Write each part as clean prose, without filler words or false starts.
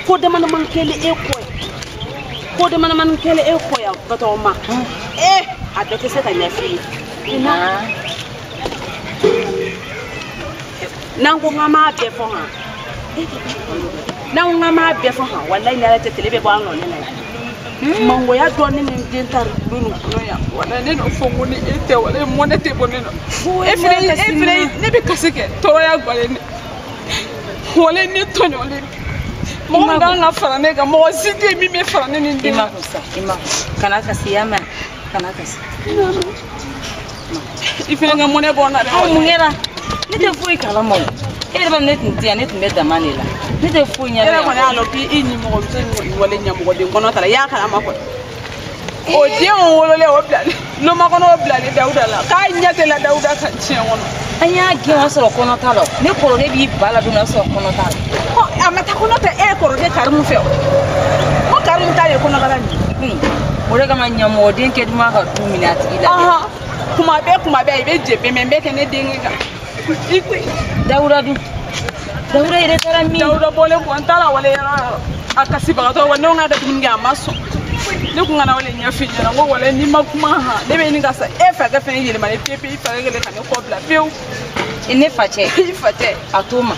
Ko de mana man kele e ko ko de mana man kele e ko ya batoma eh a bɛ tɛ se ka ɲɛf'i ye n'an ko k'an m'a bɛɛ fɔ han n'an ko k'an m'a bɛɛ fɔ han walayi ni Ala tɛ tile bɛ bɔ an nɔ ne na yan mangoya dɔɔni ni den ta don nin kɔnɔ yan walayi ne n'o fɔ n ko ni e tɛ walayi mɔnɛ tɛ bɔ ne nɔ e fɛnɛ ne bɛ kasi kɛ tɔɔrɔya guwalen ne walayi ne tɔɲɔlen mɔgɔ min kan ka fara ne kan mɔgɔ si tɛ yen min bɛ fara ne ni n den kan. I ma sa i ma kana kasi ya mɛn kana kasi. I fɛnɛ ka mɔnɛ bɔ n na dɛ. Aw mun kɛra ne tɛ foyi kalama o e yɛrɛ b'a dɔn ne tun tɛ yan ne tun bɛ dama de la ne tɛ foyi ɲɛ. E yɛrɛ kɔni y'a lɔn k'i ɲimɔgɔmuso in wale ɲɛmɔgɔden kɔnɔ ta la i y'a kalama kɔni. O den wololen o bilalen lomakɔnɔ o bilalen Dawuda la k'a ɲɛ tɛ la Dawuda kan tiɲɛ kɔnɔ. An y'a gɛn o sɔrɔ kɔnɔ t'a la ne kɔrɔkɛ b'i ba la don min o sɔrɔ kɔnɔ t'a la. A ma taa kɔnɔ tɛ e kɔrɔkɛ Karimu fɛ o ko Karimu ta de ye kɔnɔbara nin ye. O de kama ɲamɔgɔden kɛ duman ka du minɛ a tigi la. Kuma bɛɛ i bɛ jɛ bɛn bɛ kɛ ne den kan. Dawuda dun Dawuda yɛrɛ taara min. Dawuda bɔlen kɔ n taara wale yɔrɔ yɔrɔ a kasibagatɔ wa ne ko n k'a ka dumuni kɛ a ma sɔn. Ne kun kana wale ɲɛf'i ɲɛna n ko wale n'i ma kuma han ne bɛ ɲini ka sa e fakɛ fɛnɛ yɛlɛmalen pewu pewu i fakɛ kɛlen ka ne kɔ bila pewu. Ne facɛ. I facɛ. A t'o ma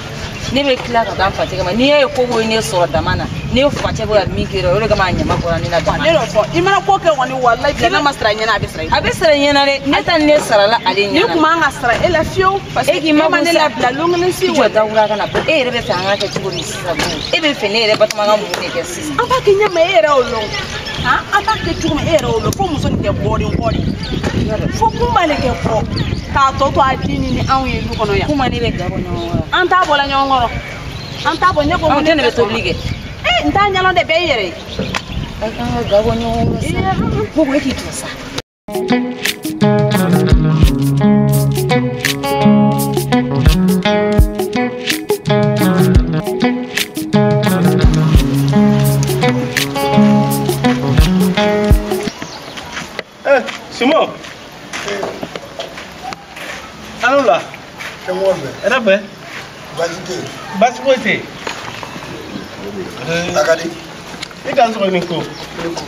ne bɛ tila ka taa n facɛ kama n'i y'a ye ko ko ye ne sɔrɔ dama na ne facɛ bɛ ka min kɛ o de kama a ɲama bɔra ne la dama na. Ne y'o fɔ i mana ko kɛ kɔni walayi bi n'a ma sara ɲɛna a bɛ sara i. A bɛ sara ɲɛna dɛ ne ta ni ne sarala ale ɲɛna. Ni kun man ka sara e la fiyewu parce que e ma ne labila lon kelen si. Jɔ Dawuda ka na e yɛrɛ bɛ fɛ an ka kɛ cogo di sisan e bɛ fɛ ne yɛrɛ Batoma ka mun de kɛ sisan. An b'a kɛ ɲɛ ma e yɛrɛ y'o lɔn han an b'a kɛ cogo min e yɛrɛ y'o lɔn fo muso nin kɛ bɔden kɔ de fo kunba de kɛ bɔ k'a tɔ to a den ni anw ye du kɔnɔ yan. Kuma ne bɛ ga bɔ ɲɔgɔn kɔrɔ. An t'a bɔla ɲɔgɔn kɔrɔ an t'a bɔ ne ko. Anw tɛ ne bɛ tobili kɛ. Ee n t'a ɲɛdɔn dɛ bɛɛ y'i yɛrɛ ye. A kan ka ga bɔ ɲɔgɔn kɔrɔ sa. Ko e k'i jɔ sa. Simon. Allo là. Hɛrɛ bɛ. Baasi tɛ yen. Baasi foyi tɛ yen. A ka di. I kan sɔgɔ ni ko. Ne ko.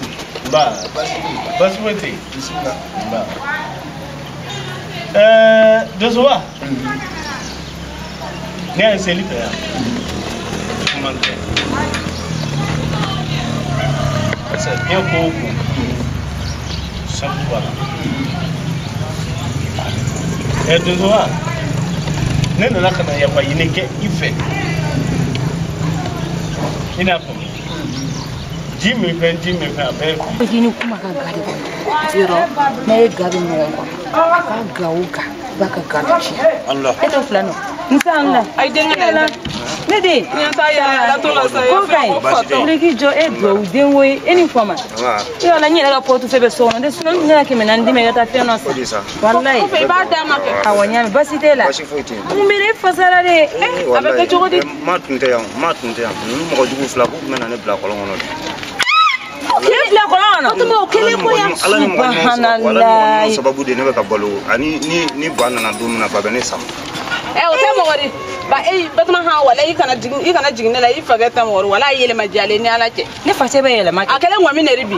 Nba. Baasi tɛ yen. Baasi foyi tɛ yen. Bisimila. Nba. Donsoba. Ne y'a seli fɛ yan. Kuma tɛ. Parce que diɲɛ ko o ko. Sabu b'a la. Donsoba. Ne nana ka na yafa ɲini kɛ i fɛ i n'a faamu ji min fɛn a bɛɛ ye. I ni kuma ka ga de kɔnɔ yɔrɔ n'a ye ga bɛ ɲɔgɔn kɔrɔ a ka ga o ga i b'a ka ga dɔ tiɲɛ. E t'o fila nɔ n sa an la. Ayi denkɛ la. Ne den. N t'a yala to la sa. Ko ka ɲi. Ne k'i jɔ e duwawu den ko ye e ni fama. I y'a la n yɛrɛ ka portefeuille bɛ so kɔnɔ dɛ sinon n tun ka 400 d'i ma i ka taa fɛn dɔ san. Walayi. Kɔfɛ i b'a d'a ma kɛ. Awɔ n y'a mɛn baasi t'e la. Baasi foyi tɛ yen. Mun bɛ ne fasara de. A bɛ kɛ cogo di. Ma tun tɛ yan ma tun tɛ yan ninnu mɔgɔ jugu fila k'u tun bɛ na ne bila kɔlɔn kɔnɔ de. K'e bila kɔlɔn kɔnɔ. Batoma o kɛlen ko yan. Ala ni mɔgɔ ɲuman sababu de ne bɛ ka balo ani ni ba nana don min na ba bɛ ne sama. O tɛ mɔgɔ de ba e Batoma han wala i kana jigin ne la i fakɛ tɛ mɔgɔ wala yɛlɛma jalen ni Ala cɛ. Ne facɛ bɛ yɛlɛma kɛ. A kɛlen ŋɔmi de bi.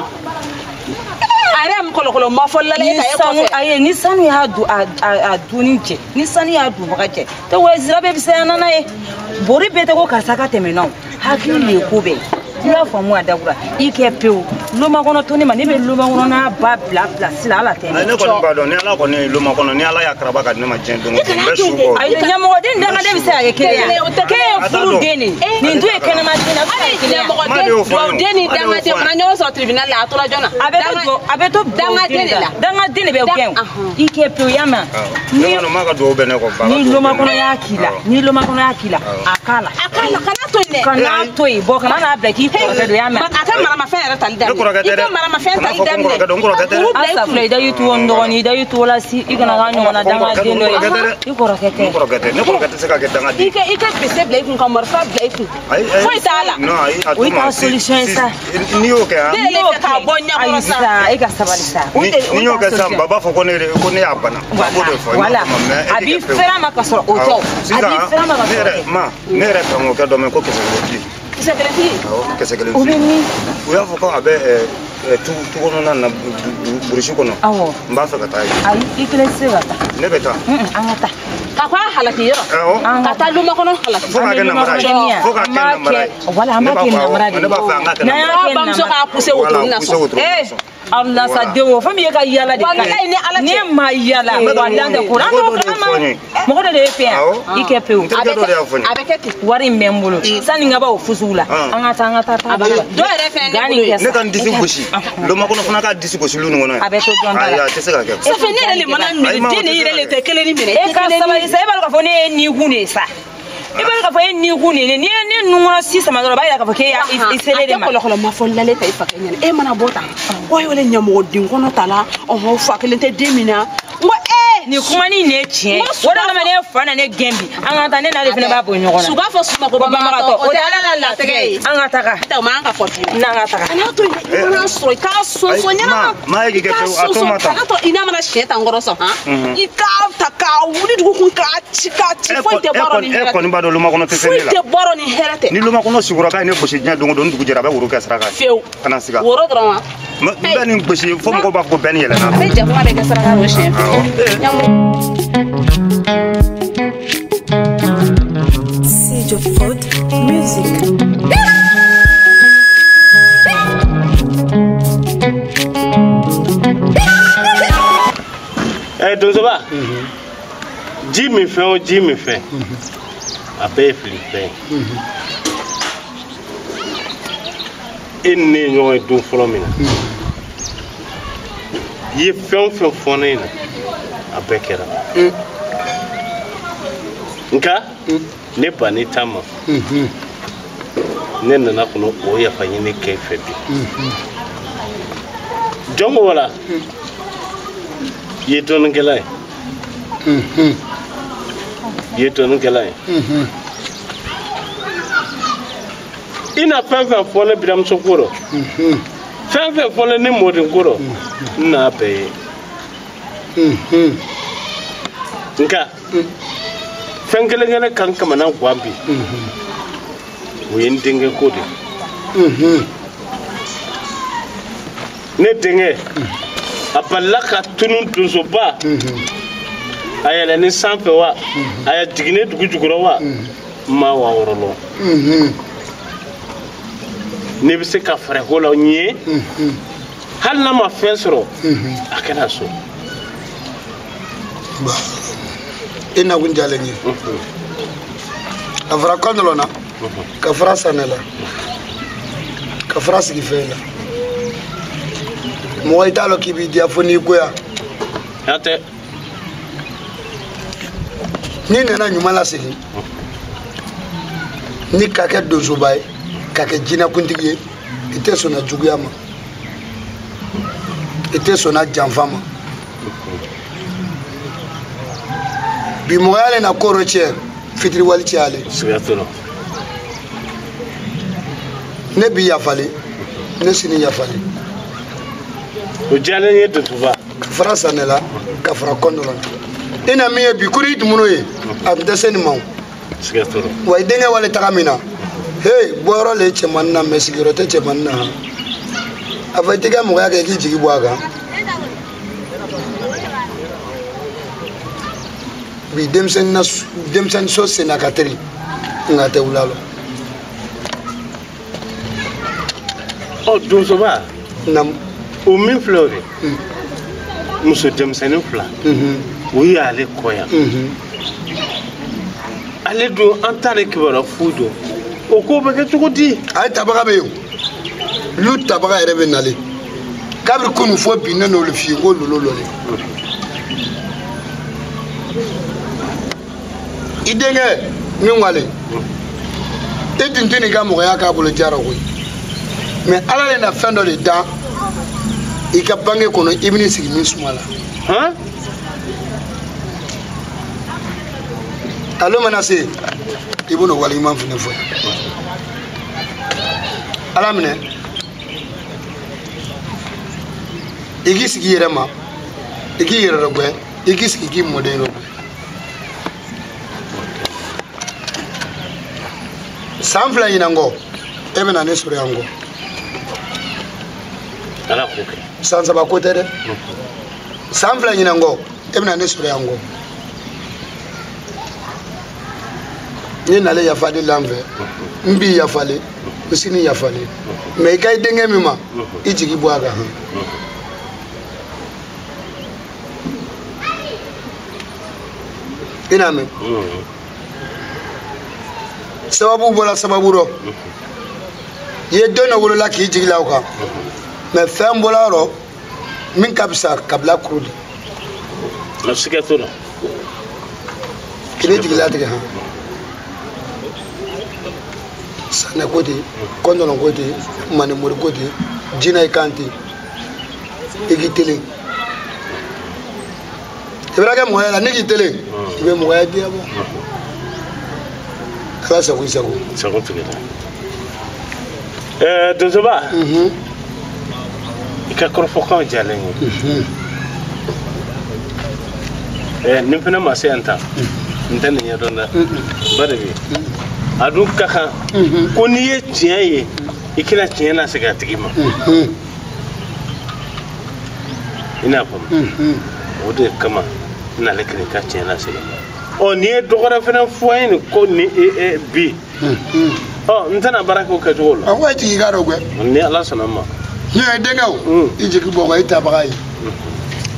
A yɛrɛ ye kɔlɔkɔlɔ ma fɔli la e ka e kɔfɛ. Ayi ni sanu y'a don a donni cɛ ni sanu y'a donbaga cɛ tɛ wa zira bɛɛ bɛ se yan n'a ye bori bɛɛ tɛ ko karisa ka tɛmɛ n'aw hakili de ye ko bɛɛ. I y'a faamu a Dawuda i kɛ pewu lomakɔnɔ to ne ma ne bɛ lomakɔnɔ n'a ba bila pilasi la ala tɛ. Ne kɔni b'a dɔn ni ala kɔni ye lomakɔnɔ ni ala y'a karaba ka di ne ma diɲɛ don o don n bɛ su bɔ. Ayi ɲɛmɔgɔden dangaden bɛ se ka kɛ kelen ye k'e ye furu den de nin dun ye kɛnɛma den a bɛ se ka mɔgɔ den ni dangaden mana ɲɔgɔn sɔrɔ tribunal la a tora jɔn na a bɛ to dangaden de la dangaden de bɛ gɛn i kɛ pewu y'a mɛn ni ma ka dugawu bɛ ne kɔ ni lomakɔnɔ y'a k'i la ni lomakɔnɔ y'a k'i la a k'a la kana to yen dɛ kana to yen bɔn kana n'a bila k'i kɔrɔkɛ don y'a mɛn a ka maramafɛn yɛrɛ tali daminɛ i ka maramafɛn tali daminɛ asafura i da y'i tuwo n dɔgɔnin i da y'i tuwo la si i kana k'a ɲɔgɔnna dangaden dɔ ye i kɔrɔkɛ tɛ ne kɔrɔkɛ tɛ se ka kɛ dangaden i ka pese bila i kun ka marifa bila i kun foyi t'a la o y'i ka solution ye sa n'i y'o kɛ ne yɛrɛ fɛ k'a bɔ ɲɛkɔrɔ sa e ka sabali sa n'i y'o kɛ sisan ba b'a fɔ ko ne y'a bana voilà a b'i fɛrɛ a ma ka sɔrɔ o tɛ o a b'i fɛrɛ a ma ka sɔrɔ o tɛ ma ne yɛrɛ karamɔgɔkɛ dɔ mɛn ko kisɛ kelentigi kisɛ kelentigi awɔ kisɛ kelentigi o bɛ min u y'a fɔ ko a bɛ tu kɔnɔna na burusi kɔnɔ awɔ n b'a fɛ ka taa yen ayi i kelen tɛ se ka taa ne bɛ taa an ka taa ka ko a halaki yɔrɔ ka taa lumakɔnɔ halaki fo k'a kɛ namara ye fo k'a kɛ namara ye wala an b'a kɛ namara de ye ne b'a fɛ an k'a kɛ namara ye bamuso k'a poussé wotoro na sɔn Allah sa denw fɛn min ye ka yala de ka ɲi ne ma yala wa dan tɛ ko an t'o kalama mɔgɔ dɔ de ye fɛ yan i kɛ pewu a bɛ kɛ ten wari in bɛ n bolo sani n ka bɔ o fusugu la an ka taa an ka taa dɔw yɛrɛ fɛnɛ ne bolo ne ka n disi gosi lomakɔnɔ fana k'a disi gosi lu nin kɔnɔ a bɛ to jɔn ta la a tɛ se ka kɛ safe ne yɛrɛ le mana miiri den ni yɛrɛ le tɛ kelen ni minɛ e ka sabali sa e b'a dɔn k'a fɔ ne ye nin kun de ye sa i b'a dɔn k'a fɔ e ni kun de ye n'i ye ne nunkɔnɔ si sama dɔrɔn o b'a yira k'a fɔ k'e y'a i selen de ma a tɛ kɔlɔkɔlɔ ma fɔ lale ta i fakɛ ɲɛna e mana bɔ tan o ye wele ɲɛmɔgɔden kɔnɔ ta la ɔhɔn fa kelen tɛ den min na n ko ee nin kuma ni nin ye tiɲɛ ye o de kama ne fa na ne gɛn bi an ka taa ne n'ale fana b'a bɔ ɲɔgɔn na su b'a fɔ sumako banbagatɔ o tɛ ala la latigɛ ye an ka taga o man ka fɔ fiyewu n'an ka taga kan'a to yen i mana sɔrɔ i k'a sɔnsɔn ɲɛnama i k'a sɔnsɔn kan'a to i n'a mana siɲɛ ta n kɔrɔ sɔn han i k'a ta k'a wuli dugu kun k'a ci foyi tɛ bɔ ni hɛrɛ e kɔni b'a dɔn lumakɔnɔ tɛ se ne la foyi tɛ bɔ ni hɛrɛ tɛ ni lumakɔnɔ sigura k'a ye ne gosi diɲɛ don o don ni dugu jɛra a bɛ woro kɛ saraka ye fiyewu kana siga woro dɔrɔn wa n bɛ nin gosi fo mɔgɔw b'a fɔ ko bɛɛ ni yɛlɛnna a bɛ jakuma bɛ kɛ saraka ye o siɲɛ fɛ. Prod Music. Eh Donsoba, ji min fɛn o ji min fɛn, a bɛɛ ye fili fɛn ye. E ni ne ye ɲɔgɔn ye don fɔlɔ min na, i ye fɛn o fɛn fɔ ne ɲɛna, a bɛɛ kɛra. Nka ne banni ta ma, ne nana kɔnɔ o yafa ɲini kɛ i fɛ bi. Jɔn ko wala, i ye dɔnnikɛla ye. I ye dɔnnikɛla ye. I na fɛn fɛn fɔ ne biramuso ko rɔ, fɛn fɛn fɔ ne ne mɔden ko rɔ, n n'a bɛɛ ye. Nka fɛn kelen kelen kan kamana guwan bi, o ye n denkɛ ko de ye. Ne denkɛ a balila ka tunu donsoba, a yɛlɛnni sanfɛ wa, a ya jiginni dugu jukɔrɔ wa, n ma wa wɔɔrɔ lɔn. Ne bɛ se ka fɛɛrɛ ko la n ye, hali n'a ma fɛn sɔrɔ, a kɛra so. E nakun jalen ye ka fara kɔndɔlɔ na, ka fara sanɛ la, ka fara sigifɛn la. Mɔgɔ i t'a lɔn k'i b'i diya fo n'i goya. Hatɛ. N'i nana ɲuman lasegin, ni ka kɛ donsoba ye, ka kɛ jinɛkuntigi ye, i tɛ sɔnna juguya ma, i tɛ sɔnna janfa ma. Bi mɔgɔya le na koro tiɲɛ, fitiriwale tiɲɛ ale. Siga t'o la. Ne bi yafalen, ne sini yafalen. O diyalen ye Donsoba. Ka fara sanɛ la, ka fara kɔndɔ la. I na min ye bi kuri dumuni ye, a tun tɛ se nin ma o. Siga t'o la. Wa i denkɛ wale taga min na, hey bɔyɔrɔ le ye cɛmannin na mɛ sigiyɔrɔ tɛ cɛmannin na. A fɔ i tɛ kɛ mɔgɔya kɛ k'i jigi bɔ a kan. Bi denmisɛnnin so senna ka teli nka a tɛ wuli a la. Ɔ Donsoba. Naamu. O min filɛ o de, muso denmisɛnnin fila, o y'ale kɔ yan. Ale dun an t'ale kibaruya foyi dɔn o ko bɛ kɛ cogo di. A ye tabaga bɛ yen o lu tabaga yɛrɛ bɛ nalen kabiri kunun fo bi ne n'olu f'i ye ko lolo lɔlen i denkɛ min wale e dun tɛ n'i ka mɔgɔya k'a bolo jara koyi mɛ ala de na fɛn dɔ de dan i ka bange kɔnɔ i bɛn'i sigi min suma la. Alo mana se i b'o waleɲuman fana fɔ ala minɛ i k'i sigi i yɛrɛ ma i k'i yɛrɛ dɔgbɛ i k'i sigi k'i mɔden dɔgbɛ san 2 ɲinan kɔ e bɛna ne sɔrɔ yan kɔ ala k'o kɛ san 3 ko tɛ dɛ san 2 ɲinan kɔ e bɛna ne sɔrɔ yan kɔ ne nalen yafa de la n fɛ n b'i yafalen n sini yafalen mɛ i ka i denkɛ min ma i jigi bɔ a kan hɔn i n'a mɛn sababu bɔra sababu rɔ i ye den dɔ wolola k'i jigi la o kan mɛ fɛn bɔra yɔrɔ min ka fisa kabila kuru de. Siga t'o la. K'i jigi latigɛ hɔn. Sanɛ ko ten kɔndɔnɔ ko ten manimori ko ten jinɛ kan ten i k'i telen i bɛna kɛ mɔgɔya la ne k'i telen i bɛ mɔgɔya diya bɔ ala sago i sago. Sago tigɛ la. Donsoba. I ka kɔrɔfɔkanw diyalen n ye. Nin fana ma se yan tan n tɛ nin ɲɛdɔn dɛ ba de bɛ yen. A dun ka kan ko n'i ye tiɲɛ ye i kana tiɲɛ lasegin a tigi ma i n'a faamu o de kama n nalen k'i ka tiɲɛ lasegin ɔ n'i ye dɔ wɛrɛ fana fɔ an ye nin ko ni bi ɔ n tɛna baara kɛ o kɛcogo la. A ko e jigi k'a dɔn koyi. Ni ala sɔnna ma. N'o ye denkɛ o i jigi bɔ i tabaga ye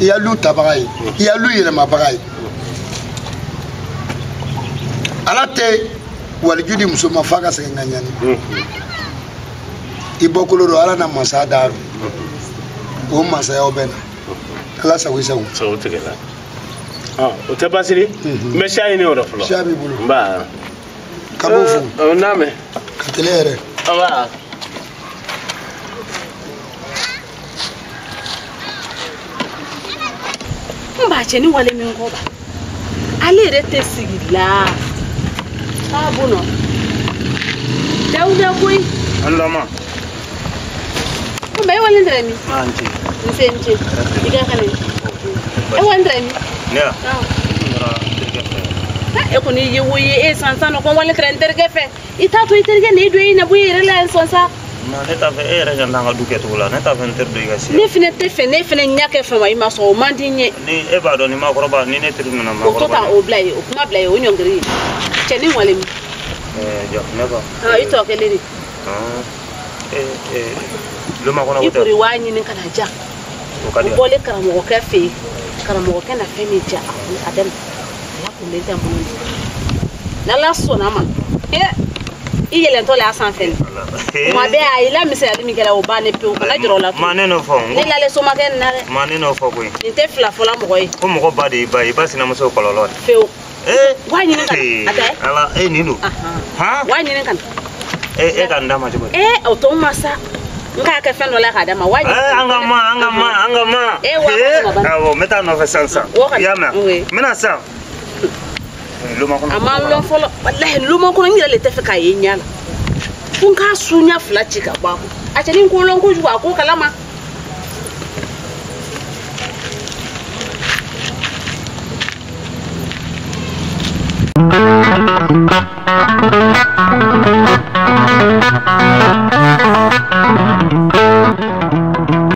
i ya lu tabaga ye i ya lu yɛlɛmabaga ye ala tɛ. Waliju di muso ma f'a ka segin ka ɲani i bɔkolo don ala na masa da rɔ o masayaw bɛ na ala sago i sago. Sago tigɛ la o tɛ baasi ye n bɛ siya ɲini o la fɔlɔ. Siya b'i bolo. Nba. Ka b'o fo. N n'a mɛn. Ka teli yɛrɛ. Nba. N b'a cɛ ni wale min kɔ ba ale yɛrɛ tɛ sigi la. Ah bon Dawuda koyi. Alama. Mba e wale ndra mi? Ah nti. Nse nti. I ka kane. E wale ndra mi? Ne. Ah. Ndra terikɛ fɛ. Ha e kɔni ye wo ye e sansan ko wale ndra n terikɛ fɛ. I t'a to i terikɛ ne don i na bɔ i yɛrɛ la sansan. Na ne t'a fɛ e yɛrɛ ka n'an ka du kɛcogo la ne t'a fɛ n teri don i ka si. Ne fɛnɛ tɛ fɛ ne fɛnɛ ɲɛ kɛ fɛn wa i ma sɔn o man di n ye. Ni e b'a dɔn ni maakɔrɔba ni ne teri nana maakɔrɔba. O to tan o bila yen o kuma bila yen o ɲɔngiri ye. Cɛ ni wale min. Jɔ ne ba. I tɔ kelen de. Loma kɔnɔ ko tɛ. I kori waa ɲini ka na ja. O ka di. O bɔlen karamɔgɔkɛ fɛ yen karamɔgɔkɛ na fɛn min ja a bɛ na ala kun bɛ tɛ n bolo n'ala sɔnna ma i yɛlɛntɔ la a sanfɛ nin kuma bɛɛ a y'i la misɛnyali min kɛra o bannen pewu kana jɔrɔ o la tugun. Ma ne n'o fɔ. Ne lalen somakɛ nin na dɛ. Ma ne n'o fɔ koyi. Nin tɛ fila fɔla mɔgɔ ye. Ko mɔgɔ ba de y'i ba ye i ba sinamuso kɔlɔlɔ de. Pewu. Wa ɲini ka na a tɛ. Ala e nin don. Han. Wa ɲini ka na. E ka nin d'a ma cogo di. O to ma sa n k'a kɛ fɛn dɔ la k'a d'a ma wa ɲini. An ka ma an ka ma an ka ma. Wa kɔnɔ awɔ n bɛ taa nɔfɛ sisan sisan. I y'a mɛn. N bɛna sisan. A ma lɔn fɔlɔ walahi loma kɔnɔ n yɛrɛ le tɛ fɛ k'a ye ɲɛ la fo n k'a suɲɛ 2 ci ka bɔ a kun a cɛnin ko lɔn kojugu a ko kalama. Thank you.